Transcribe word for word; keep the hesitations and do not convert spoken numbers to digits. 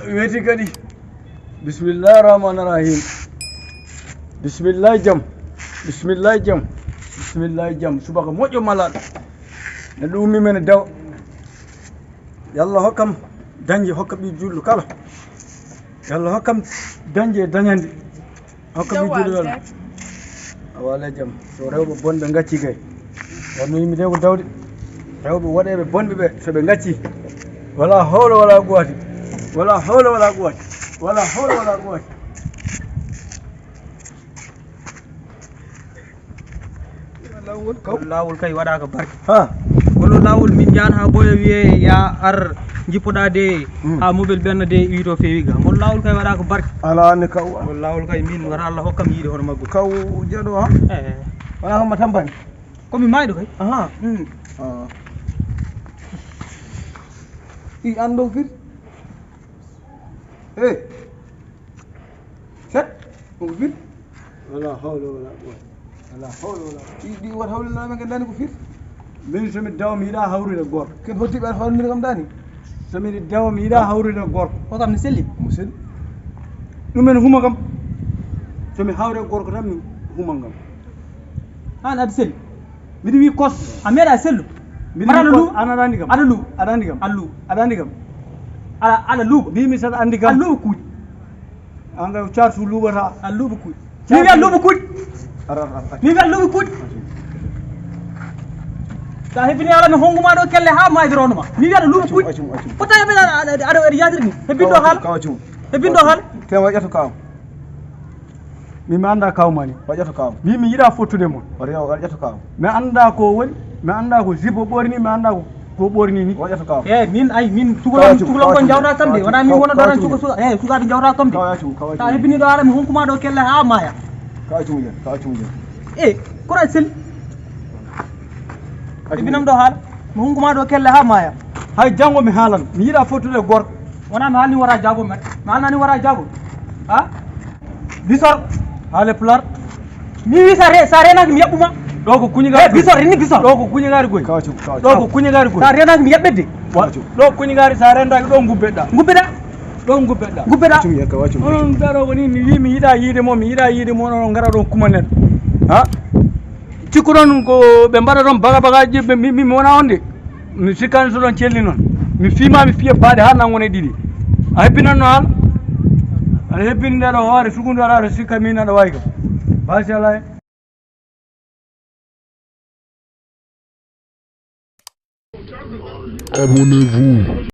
Weeti kadi. Bismillahi rahmani rahim. Bismillahi jam. Bismillahi jam. Bismillahi jam. Subaka moƴƴo malal. Neɗɗo ummi men e daw. Yo Allah hokkam dañde, hokka ɓii julɗo kala. Yo Allah hokkam dañde e dañande. Hokka ɓii julɗo kala. A waale jam. So rewɓe bonɓe ngacci kay. Wonno yimɓe de ko dawde. Rewɓe woɗeeɓe bonɓe ɓe, so ɓe ngacci. Wala hawla wala quwwata. Wala hawla wala quwwata. Wala hawla wala quwwata. Laawol kaw. Laawol kay waɗaaka barke. Ha. Ngol laawol min njaan haa boya wiye ya ar jippoɗaa de. Hmm. Haa mobel ɓenna de wito fewi ga. Ngol laawol kay waɗaaka barke. Ala ne kaw. Ngol laawol kay min wara Allah hokkam yiide hono maggo. Kaw jeɗo ha. Eh. Wala kam ma tampani. Ko mi mayɗo kay. Aha. Hmm. Ah. I an ɗo fir. Eh. Set. Ko fir. Wala hawla wala quwwata. Wala hawla wala quwwata. Ɗi, ɗi wat hawlinaama ɓe nganndaani ko fir. Min so mi dawa mi yiɗaa hawrude gorko. Ken hoddiiɓe aɗa hawrindira kam daani? So mi dawa mi yiɗaa hawrude gorko. O kam ne selli? Mo selli. Ɗum en huma kam. So mi hawre gorko tan mi huma kam. An aɗa selli? Miɗo wi kos. A meeɗa sellu? Miɗo wi kos. An aɗa anndi kam? Aɗa lu. Aɗa anndi kam? Aɗa lu. Aɗa anndi kam? Aɗa, aɗa luuɓa. Mbimi saɗa anndi kam. Aɗa luuɓa kuuƴi. An kay ko caatu luuɓata. A luuɓa kuuƴi. Mi wiya luuɓa kuuƴi. Ara, ara, ara. Mi wiya luuɓa kuuƴi. Sa hebbini ala mi hongu ma ɗo kelle ha mayde rondo ma. Mi wiya luuɓa kuuƴi. Acum, acum, acum. Ko tawi aɓe aɗa, aɗa, aɗa, aɗa yadiri ni. Hebbin ɗo haala. Kaw acum. Hebbin ɗo haala. Tewa ƴetto kaw. Min mi anndaa kaw ma ni. Waɗ ƴetto kaw. Min mi yiɗaa fottude mon. Waɗ ƴetto kaw. Mi anndaa ko woni, mi anndaa ko jip o ɓorni, mi anndaa ko, ko ɓorni ni. Waɗ ƴetto kaw. Eey, min ay, min tugoloo, tugoloo ko jawtaa kam de, wonaa min wona ɗo tan suka, suka, eey, sukaaɓe jawtaa kam de. Kaw acum, kaw acum. Sa hebbini ɗo ara mi honku ma ɗo kelle haa maaya. Kaw acum yen, kaw acum yen. Eey, kono a sel. Hebbinam ɗo haala. Mi honku ma ɗo kelle haa maaya. Hay janngo mi haalan. Mi yiɗaa fottude e gorko. Wonaa mi haalni wara jaago men. Mi haalnani wara jaago. Ha? Bisor. Haale pulaar. Mi wi sa re-, sa reenaaki mi yaɓɓu ma. Ɗo ko kuñi gaari. Eh, bisor, ni bisor. Ɗo ko kuñi gaari goy. Kaw acum, kaw acum. Ɗo ko kuñi gaari goy. Sa reenaaki mi yaɓɓedde. Wa-, ɗo ko kuñi gaari sa reenaaki ɗo ngubbeɗa. Ngubbeɗa. Ɗo ngubbeɗa. Ngubbeɗa. Acum yen kaw acum. Onon daro ko ni mi wi mi yiɗaa yiide mo, mi yiɗaa yiide mo, onon ngara ɗo kuma neɗɗo. Ha? Cikkuɗon ko ɓe mbaɗa ɗon baga bagaji, ɓe, mi, mi, mi wona on de. Mi sikkani so ɗon celli noon. Mi fiima, mi fiya baaɗe haa nanngone ɗiɗi. A hebbinanno haala? Aɗa hebbini nde ɗo hoore sukundu aɗa, aɗa sikka min aɗa waawi kam. Basi alaa hen. Abonnez-vous.